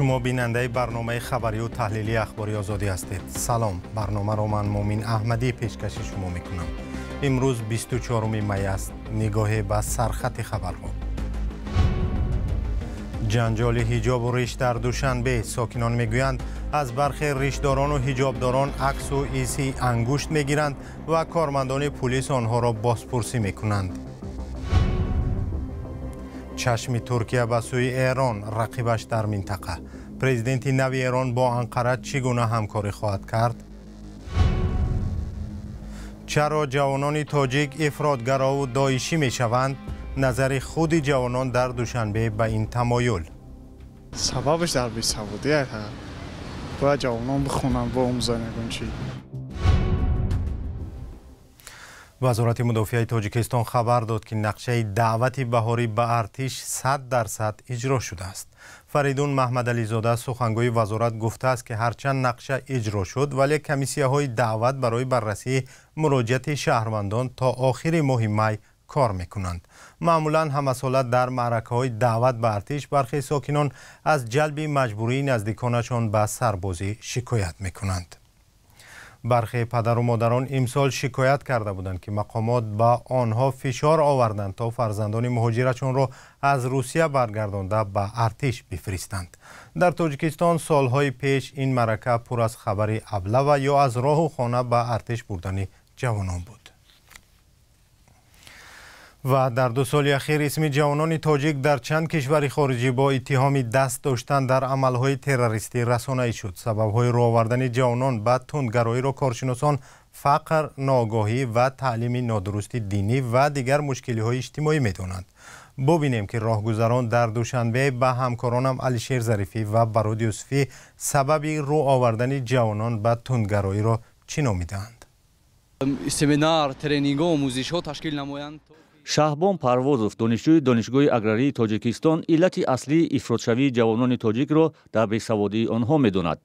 Шумо бинандаи барномаи хабарию таҳлилии Ахбори Озодӣ ҳастед. Салом, барномаро ман Мумин Аҳмадӣ пешкаши шумо мекунам. Имрӯз 24 май аст. Нигоҳе ба сархати хабарҳо. Ҷанҷоли ҳиҷобу риш дар Душанбе. Сокинон мегӯянд, аз бархе ришдорону ҳиҷобдорон аксу иси ангушт мегиранд ва кормандони пулис онҳоро бозпурсӣ мекунанд. Чашми Туркия ба сӯи Эрон, рақибаш дар минтақа. Президенти нави Эрон бо Анқара чӣ гуна ҳамкорӣ хоҳад кард? Чаро ҷавонони тоҷик ифротгарову доишӣ мешаванд? Назари худи ҷавонон дар Душанбе ба ин тамоюл. Сабабаш дар бесаводӣ. Бояд ҷавонон бихонанд, биомӯзанд ягон чӣ. Вазорати мудофиаи Тоҷикистон хабар дод, ки нақшаи даъвати баҳорӣ ба артиш 100% иҷро шудааст. Фаридун Маҳмадализода, сухангӯи вазорат, гуфтааст, ки ҳарчанд нақша иҷро шуд, вале комиссияҳои даъват барои баррасии муроҷиати шаҳрвандон то охири моҳи май кор мекунанд. Маъмулан ҳамасола дар маъракаҳои даъват ба артиш бархе сокинон аз ҷалби маҷбурии наздиконашон ба сарбозӣ шикоят мекунанд. Бархе падару модарон имсол шикоят карда буданд, ки мақомот ба онҳо фишор оварданд, то фарзандони муҳоҷирашонро аз Русия баргардонда ба артиш бифиристанд. Дар Тоҷикистон солҳои пеш ин маърака пур аз хабари аблава ё аз роҳу хона ба артиш бурдани ҷавонон буд. Ва дар 2 соли ахир исми ҷавонони тоҷик дар чанд кишвари хориҷӣ бо иттиҳоми даст доштан дар амалҳои террористӣ расонаӣ шуд. Сабабҳои рӯ овардани ҷавонон ба тундгароиро коршиносон фақр, ноогоҳӣ ва таълими нодурусти динӣ ва дигар мушкилиҳои иҷтимоӣ медонанд. Бубинем, ки роҳгузарон дар Душанбе ба ҳамкоронам Алишер Зарифӣ ва Барод Юсуфӣ сабаби рӯ овардани ҷавонон ба тундгароиро чӣ номидаанд. Семинар, тренингҳо, омӯзишҳо ташкил намоянд. Шаҳбон Парвозов, донишҷӯи Донишгоҳи аграрии Тоҷикистон, иллати аслии ифротшавии ҷавонони тоҷикро дар бесаводии онҳо медонад.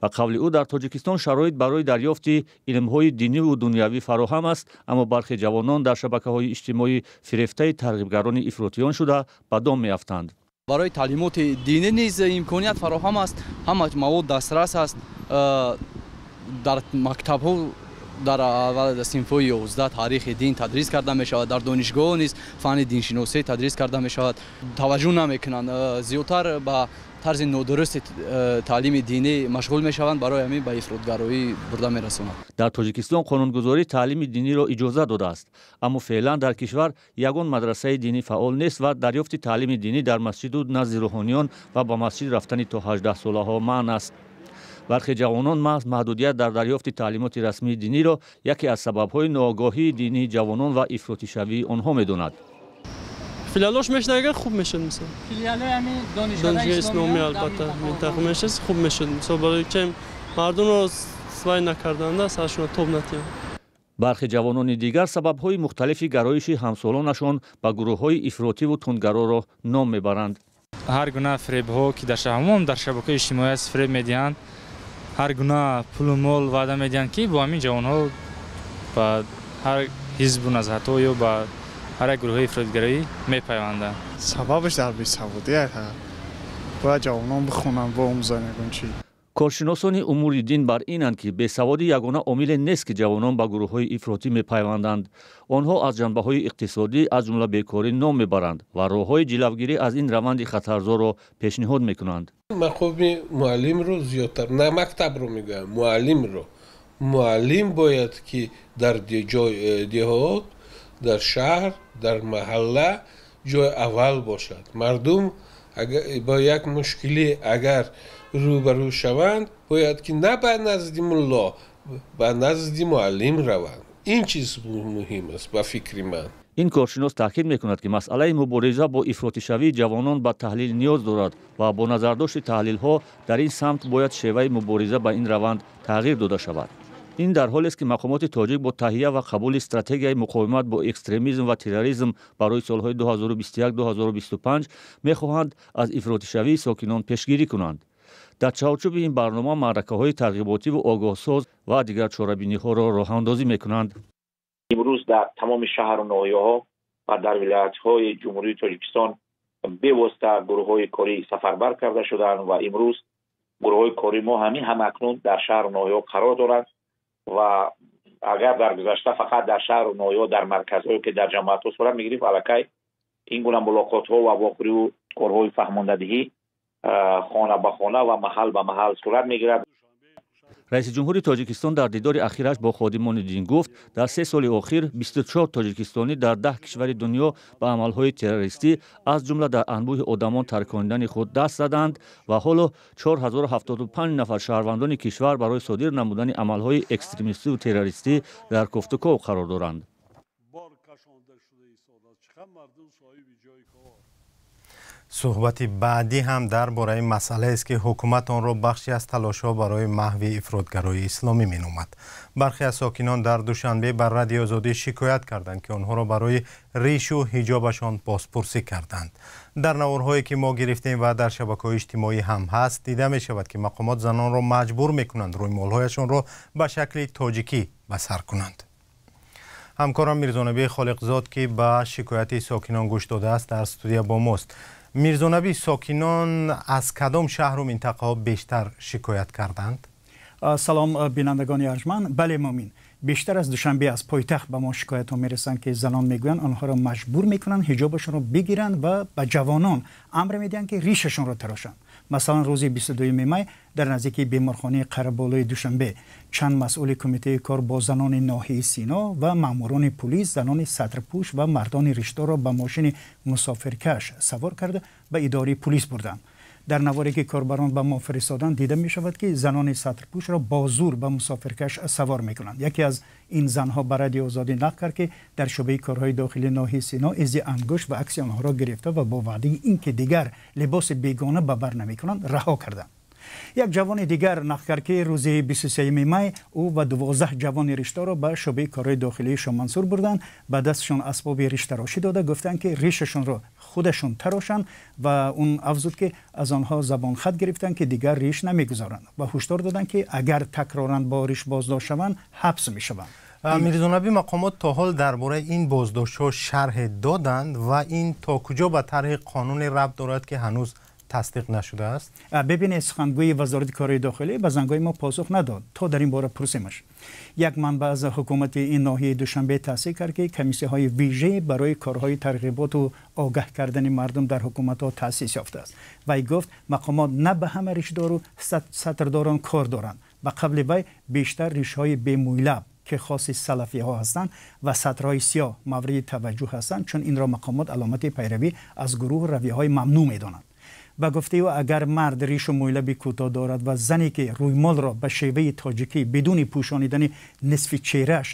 Ба қавли ӯ, дар Тоҷикистон шароит барои дарёфти илмҳои диниву дунявӣ фароҳам аст, аммо бархе ҷавонон дар шабакаҳои иҷтимоӣ фирефтаи тарғибгарони ифротиён шуда ба дом меафтанд. Барои таълимоти динӣ низ имконият фароҳам аст, ҳама мавод дастрас аст. Дар мактабҳо дар синфҳои 11 таърихи дин тадрис карда мешавад, дар донишгоҳ низ фанни диншиносӣ тадрис карда мешавад. Таваҷҷӯҳ намекунанд, зиёдтар ба тарзи нодурусти таълими динӣ машғул мешаванд, барои ҳамин ба ифротгароӣ бурда мерасонанд. Дар Тоҷикистон қонунгузорӣ таълими диниро иҷоза додааст, аммо феълан дар кишвар ягон мадрасаи динӣ фаъол нест ва дарёфти таълими динӣ дар масҷиду назди рӯҳониён ва ба масҷид рафтани то 18 солаҳо манъ аст. Бархе ҷавонон маҳз маҳдудият дар дарёфти таълимоти расмии диниро яке аз сабабҳои ноогоҳии динии ҷавонон ва ифротишавии онҳо медонад. Филиалош мешуд, агар хуб мешуд, мисол. Филиалои ҳамин донишгоҳи исломӣ албатта минтақа мешуд, хуб мешуд. Мисол, барои ки мардумро свай накарданда, сарашонро тоб натиҳанд. Бархе ҷавонони дигар сабабҳои мухталифи гароиши ҳамсолонашон ба гурӯҳҳои ифротиву тундгароро ном мебаранд. Ҳар гуна фиребҳо, ки дар шаҳрмон дар шабакаи иҷтимоӣ аст, фиреб медиҳанд, ҳар гуна пулу мол ваъда медиҳанд, ки бо ҳамин ҷавонҳо ба ҳар ҳизбу назҳатҳо ё ба ҳар як гурӯҳҳои ифротгароӣ мепайванданд. Сабабаш дар бесаводӣ. Бояд ҷавонон бихонанд, биомӯзанд ягон чӣ. Коршиносони умури дин бар инанд, ки бесаводӣ ягона омиле нест, ки ҷавонон ба гурӯҳҳои ифротӣ мепайванданд. Онҳо аз ҷанбаҳои иқтисодӣ, аз ҷумла бекорӣ ном мебаранд ва роҳҳои ҷилавгирӣ аз ин раванди хатарзорро пешниҳод мекунанд. Мақоми муаллимро зиёдтар, на мактабро мегӯям, муаллимро. Муаллим бояд ки дар деҳот, дар шаҳр, дар маҳалла ҷои аввал бошад. Мардум бо як мушкилӣ агар рӯбарӯ шаванд, бояд ки на ба назди мулло, ба назди муаллим раванд. Ин чиз муҳим аст ба фикри ман. Ин коршинос таъкид мекунад, ки масъалаи мубориза бо ифротишавии ҷавонон ба таҳлил ниёз дорад ва бо назардошти таҳлилҳо дар ин самт бояд шеваи мубориза ба ин раванд тағйир дода шавад. Ин дар ҳолест, ки мақомоти тоҷик бо таҳия ва қабули стратегияи муқовимат бо экстремизм ва терроризм барои солҳои 2021-2025 мехоҳанд аз ифротишавии сокинон пешгирӣ кунанд. Дар чаҳорчӯби ин барнома маъракаҳои тарғиботиву огоҳсоз ва дигар чорабиниҳоро роҳандозӣ мекунанд. Имрӯз дар тамоми шаҳру ноҳияҳо ва дар вилоятҳои Ҷумҳурии Тоҷикистон Бевосита гурӯҳҳои корӣ сафарбар карда шуданд ва имрӯз гурӯҳҳои корӣ мо ҳамин ҳамакнун дар шаҳру ноҳияҳо қарор доранд ва агар дар гузашта фақат дар шаҳру ноҳияҳо, дар марказҳое ки дар ҷамоатҳо сурат мегирифт, аллакай ин гуна мулоқотҳо ва вохӯриву корҳои фаҳмондадиҳӣ хона ба хона ва маҳал ба маҳал сурат мегирад. Раиси ҷумҳури Тоҷикистон дар дидори ахираш бо ходимони дин гуфт, дар 3 соли охир 24 тоҷикистонӣ дар 10 кишвари дунё ба амалҳои террористӣ, аз ҷумла дар анбӯҳи одамон тарконидани худ даст заданд ва ҳоло 4075 нафар шаҳрвандони кишвар барои содир намудани амалҳои экстремистиву террористӣ дар кофтуков қарор доранд. Суҳбати баъдӣ ҳам дар бораи масъалаест, ки ҳукумат онро бахше аз талошҳо барои маҳви ифротгароии исломӣ меномад. Бархе аз сокинон дар Душанбе ба Радиои Озодӣ шикоят карданд, ки онҳоро барои ришу ҳиҷобашон бозпурсӣ карданд. Дар наворҳое ки мо гирифтем ва дар шабакаҳои иҷтимоӣ ҳам ҳаст, дида мешавад, ки мақомот занонро маҷбур мекунанд рӯймолҳояшонро ба шакли тоҷикӣ ба сар кунанд. Ҳамкорам Мирзонабӣ Холиқзод, ки ба шикояти сокинон гӯш додааст, дар студия бо мост. Мирзонабӣ, сокинон аз кадом шаҳру минтақаҳо бештар шикоят карданд? Салом бинандагони арҷманд. Бале мӯмин, бештар аз Душанбе, аз пойтахт ба мо шикоятҳо мерасанд, ки занон мегӯянд онҳоро маҷбур мекунанд ҳиҷобашонро бигиранд ва ба ҷавонон амр медиҳанд, ки ришашонро тарошанд. Масалан, рӯзи 22 май дар наздикии беморхонаи Қараболои Душанбе чанд масъули кумитаи кор бо занони ноҳияи Сино ва маъмурони пулис занони сатрпӯш ва мардони ришдорро ба мошини мусофиркаш савор карда ба идораи пулис бурданд. Дар наворе ки корбарон ба мо фиристоданд, дида мешавад, ки занони сатрпӯшро бо зур ба мусофиркаш савор мекунанд. Яке аз ин занҳо ба Радиои Озодӣ нақл кард, ки дар шӯъбаи корҳои дохилии ноҳияи Сино изи ангушт ва акси онҳоро гирифта ва бо ваъдаи ин ки дигар либоси бегона ба бар намекунанд, раҳо карданд. Як ҷавони дигар нақл кард, ки рӯзи 23 май ӯ ва 12 ҷавони риштаро ба шӯъбаи корҳои дохилии Шомансур бурданд, ба дастшон асбоби риштарошӣ дода гуфтанд, ки ришашонро худашон тарошанд ва он афзуд, ки аз онҳо забонхат гирифтанд, ки дигар риш намегузоранд ва ҳушдор доданд, ки агар такроран бо риш боздошт шаванд, ҳабс мешаванд. Мирзонабӣ, мақомот то ҳол дар бораи ин боздоштҳо шарҳ доданд ва ин то куҷо ба тарҳи қонуне рабт дорад, ки ҳанӯз тасдиқ нашудааст? Бибинед, сухангӯи вазорати корҳои дохилӣ ба зангҳои мо посух надод, то дар ин бора пурсемаш. Як манбаъ аз ҳукумати ин ноҳияи Душанбе таъсир кард, ки комиссияҳои вижа барои корҳои тарғиботу огаҳ кардани мардум дар ҳукуматҳо таъсис ёфтааст. Вай гуфт, мақомот на ба ҳама ришдору сатрдорон кор доранд. Ба қавли вай, бештар ришҳои бемӯйлаб, ки хоси салафиҳо ҳастанд, ва сатрҳои сиёҳ мавриди таваҷҷӯҳ ҳастанд, чун инро мақомот аломати пайравӣ аз гурӯҳу равияҳои мамнӯъ медонанд. Ба гуфтаи ӯ, агар мард ришу мӯйлаби кӯтоҳ дорад ва зане ки рӯймолро ба шеваи тоҷикӣ бидуни пӯшонидани нисфи чеҳрааш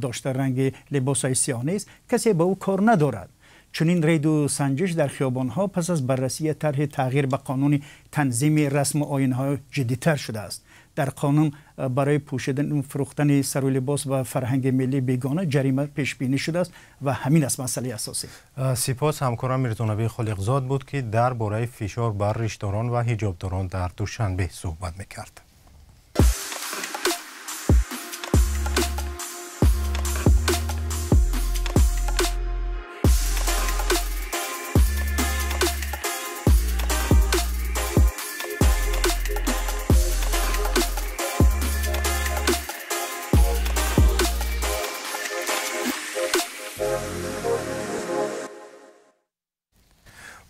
дошта ранги либосҳои сиёҳ нест, касе ба ӯ кор надорад. Чунин рейду санҷиш дар хиёбонҳо пас аз баррасии тарҳи тағйир ба қонуни танзими расму оинҳо ҷиддитар шудааст. Дар қонун барои пӯшидан фурӯхтани сару либос ва фарҳанги миллии бегона ҷарима пешбинӣ шудааст ва ҳамин аст масъалаи асосӣ. Сипос. Ҳамкорам Мирзонабӣ Холиқзод буд, ки дар бораи фишор бар риштдорон ва ҳиҷобдорон дар Душанбе суҳбат мекард.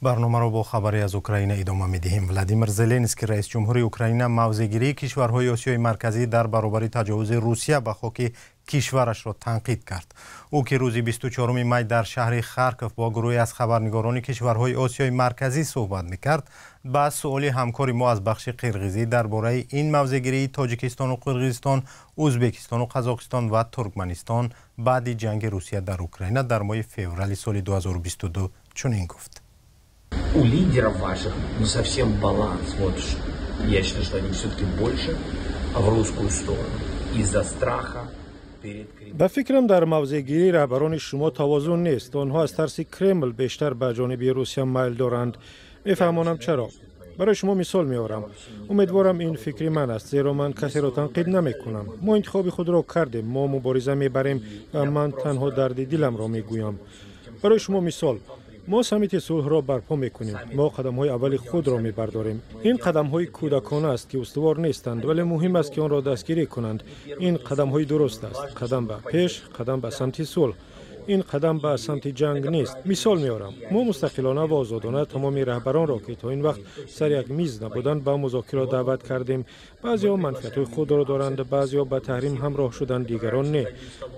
Барномаро бо хабаре аз Украина идома медиҳем. Владимир Зеленский, раис ҷумҳури Украина, мавзеъгирии кишварҳои Осиёи Марказӣ дар баробари таҷовузи Русия ба хоки кишварашро танқид кард. Ӯ ки рӯзи 24 май дар шаҳри Харков бо гурӯҳе аз хабарнигорони кишварҳои Осиёи Марказӣ суҳбат мекард, ба суоли ҳамкори мо аз бахши қирғизӣ дар бораи ин мавзеъгирии Тоҷикистону Қирғизистон, Ӯзбекистону Қазоқистон ва Туркманистон баъди ҷанги Русия дар Украина дар моҳи феврали соли 2022 чунин гуфт. У лидеров ваших не совсем баланс. Вот я считаю, что они все-таки больше в русскую сторону. Из-за страха перед Кремлем. Ба фикрам, дар мавзеъгирии раҳбарони шумо тавозун нест. Онҳо аз тарси Кремл бештар ба ҷониби Русия майл доранд. Мефаҳмонам чаро. Барои шумо мисол меорам. Умедворам, ин фикри ман аст, зеро ман касеро танқид намекунам. Мо интихоби худро кардем, мо мубориза мебарем ва ман танҳо дарди диламро мегӯям. Барои шумо мисол: Мо саммити сулҳро барпо мекунем. Мо қадамҳои аввали худро мебардорем. Ин қадамҳои кӯдакона аст, ки устувор нестанд, вале муҳим аст, ки онро дастгирӣ кунанд. Ин қадамҳои дуруст аст. Қадам ба пеш, қадам ба самти сулҳ. Ин қадам ба самти ҷанг нест. Мисол меорам: мо мустақилона ва озодона тамоми раҳбаронро, ки то ин вақт сари як миз набуданд, ба музокирот даъват кардем. Баъзеҳо манфиатҳои худро доранд, баъзеҳо ба таҳрим ҳамроҳ шуданд, дигарон не.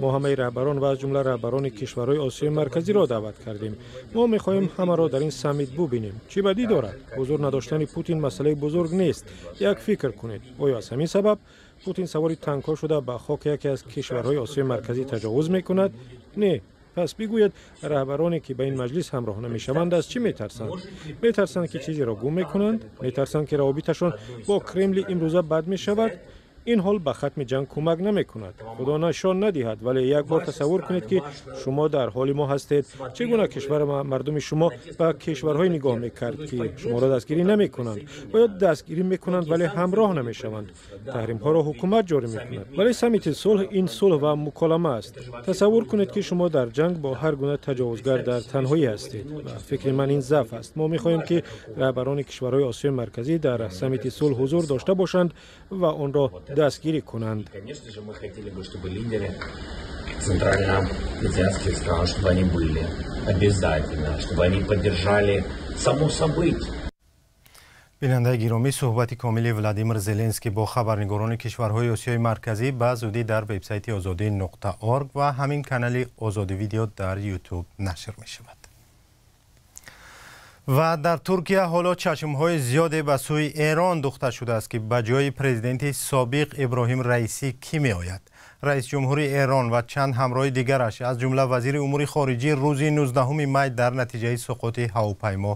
Мо ҳамаи раҳбарон ва аз ҷумла раҳбарони кишварҳои Осиёи Марказиро даъват кардем. Мо мехоҳем ҳамаро дар ин саммит бубинем. Чӣ бадӣ дорад? Ҳузур надоштани Путин масъалаи бузург нест. Як фикр кунед: оё аз ҳамин сабаб Путин савори танкҳо шуда ба хоки яке аз кишварҳои Осиёи Марказӣ таҷовуз мекунад? Не. Пас бигӯед, раҳбароне, ки ба ин маҷлис ҳамроҳ намешаванд, аз чӣ метарсанд? Метарсанд, ки чизеро гум мекунанд? Метарсанд, ки равобиташон бо Кремли имрӯза бад мешавад? Ин ҳол ба хатми ҷанг кӯмак намекунад. Худо нишон надиҳад, вале як бор тасаввур кунед, ки шумо дар ҳоли мо ҳастед. Чӣ гуна кишвар мардуми шумо ба кишварҳое нигоҳ мекард, ки шуморо дастгирӣ намекунанд ва ё дастгирӣ мекунанд, вале ҳамроҳ намешаванд? Таҳримҳоро ҳукумат ҷорӣ мекунад, вале саммити сулҳ ин сулҳ ва муколама аст. Тасаввур кунед, ки шумо дар ҷанг бо ҳар гуна таҷовузгар дар танҳоӣ ҳастед. Ба фикри ман, ин заъф аст. Мо мехоҳем, ки раҳбарони кишварҳои Осиёи Марказӣ дар саммити сулҳ ҳузур дошта бошанд ва онро дастгирӣ кунанд. Конечно же, мы хотели бы, чтобы лидеры центральноазиатских стран, чтобы они были обязательно, чтобы они поддержали само событие. Бинандаи гиромӣ, суҳбати комили Владимир Зеленский бо хабарнигорони кишварҳои Осиёи Марказӣ ба зудӣ дар вебсайти Озодӣ.org ва ҳамин канали Озодӣ Видео дар Ютуб нашр мешавад. Ва дар Туркия ҳоло чашмҳои зиёде ба сӯи Эрон духта шудааст, ки ба ҷои президенти собиқ Иброҳим Раисӣ кӣ меояд. Раис ҷумҳури Эрон ва чанд ҳамроҳи дигараш, аз ҷумла вазири умури хориҷӣ, рӯзи 19 май дар натиҷаи суқути ҳавопаймо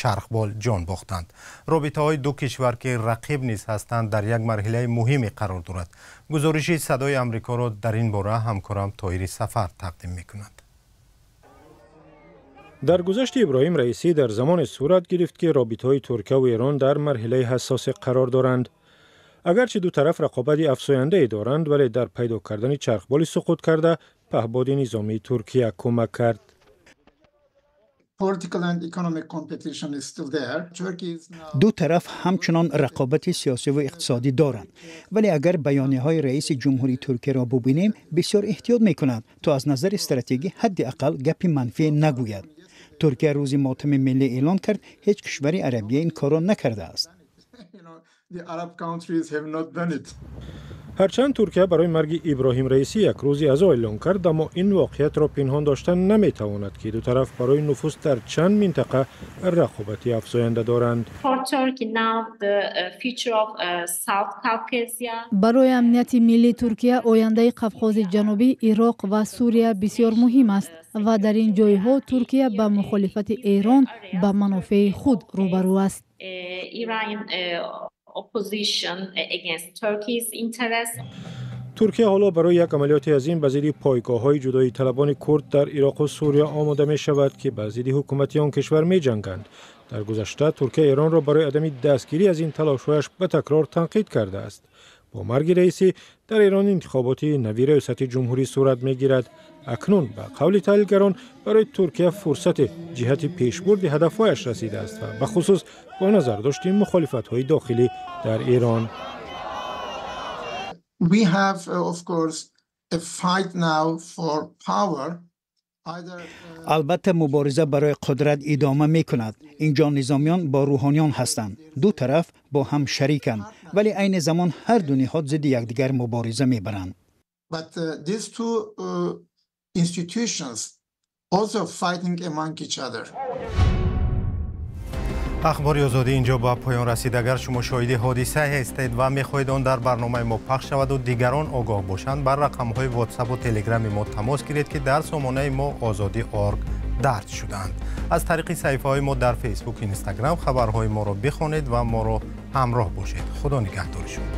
чархбол ҷон бохтанд. Робитаҳои ду кишвар, ки рақиб низ ҳастанд, дар як марҳилаи муҳиме қарор дорад. Гузориши Садои Амрикоро дар ин бора ҳамкорам Тоҳири Сафар тақдим мекунад. Даргузашти Иброҳим Раисӣ дар замоне сурат гирифт, ки робитаҳои Туркия ва Эрон дар марҳилаи ҳассосе қарор доранд. Агарчи ду тараф рақобати афзояндае доранд, вале дар пайдо кардани чархболи суқут карда паҳбоди низомии Туркия кӯмак кард. Ду тараф ҳамчунон рақобати сиёсиву иқтисодӣ доранд, вале агар баёнияҳои раиси ҷумҳури Туркияро бубинем, бисёр эҳтиёт мекунад, то аз назари стратегӣ ҳадди ақал гапи манфӣ нагӯяд. Туркия рӯзи мотами миллӣ эълон кард. Ҳеҷ кишвари арабия ин корро накардааст. Ҳарчанд Туркия барои марги Иброҳим Раисӣ як рӯзи азо эълон кард, аммо ин воқеиятро пинҳон доштан наметавонад, ки ду тараф барои нуфуз дар чанд минтақа рақобати афзоянда доранд. Барои амнияти миллии Туркия ояндаи Қавқози Ҷанубӣ, Ироқ ва Сурия бисёр муҳим аст ва дар ин ҷойҳо Туркия ба мухолифати Эрон ба манофеи худ рӯбарӯ аст. Туркия ҳоло барои як амалиёти азим ба зидди пойгоҳҳои ҷудоии талабони курд дар Ироқу Сурия омода мешавад, ки ба зидди ҳукумати он кишвар меҷанганд. Дар гузашта Туркия Эронро барои адами дастгирӣ аз ин талошҳояш ба такрор танқид кардааст. Бо марги Раисӣ дар Эрон интихоботи нави раёсати ҷумҳурӣ сурат мегирад. Акнун ба қавли таҳлилгарон, барои Туркия фурсати ҷиҳати пешбурди ҳадафҳояш расидааст ва бахусус бо назардошти мухолифатҳои дохилӣ дар Эрон. We have, of course, a fight now for power. Албатта, мубориза барои қудрат идома мекунад. Инҷо низомиён бо рӯҳониён ҳастанд. Ду тараф бо ҳам шариканд, вале айни замон ҳар ду ниҳод зидди якдигар мубориза мебаранд. But these two institutions also fighting among each other. Ахбори Озодӣ инҷо ба поён расид. Агар шумо шоҳиди ҳодиса ҳастед ва мехоҳед он дар барномаи мо пахш шаваду дигарон огоҳ бошанд, бар рақамҳои Ватсапу Телеграми мо тамос гиред, ки дар сомонаи мо Озодӣ.org дарҷ шудаанд. Аз тариқи саҳифаҳои мо дар Фейсбук, Инстаграм хабарҳои моро бихонед ва моро ҳамроҳ бошед. Худо нигаҳдори шумо.